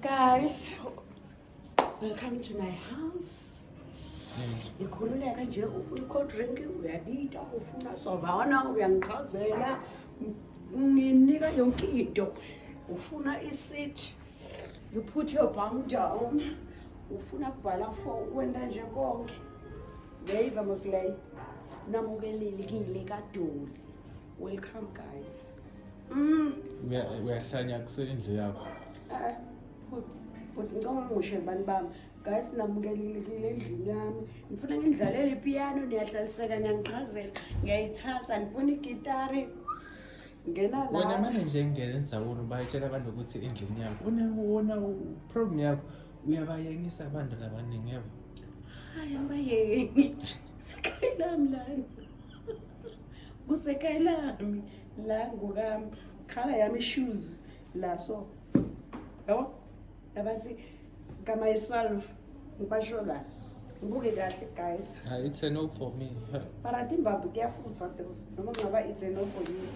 Guys, welcome to my house. Ngikhululeka nje, ufuna i-cold drink uyabita, ufuna Savanna uyangichazela, nginika yonke into. Ufuna i-seat, you put your bum down. Ufuna kubhala for wenda nje konke. Leyiva mos leyo. Namukelekile kaDoli. Welcome, guys. Uyahlanya kusendlu yakho. Eh, but ngicela ungisho bani bami. Guys, namukelekile endlini yami. Ngifuna ngidlalele ipiano, niyahlaliseka, niyangichazela. Ngiyayithatha, nifuna igitari. Ngena la. Wena mane nje ngena endzawini bayitshela abantu ukuthi endlini yakho una wona problem yakho, uyabayengisa abantu labaningi yebo. Hayi, angibayengi. Sekhaya lami lana. Kusekhaya lami la ngokami. Khala yami shoes la so. Yabo? Abathi ka myself ngibasho la. Ngibuke kahle, guys. Hayi, it's a no for me. But atimbambi kuyafutha though. Noma kungaba it's a no for you.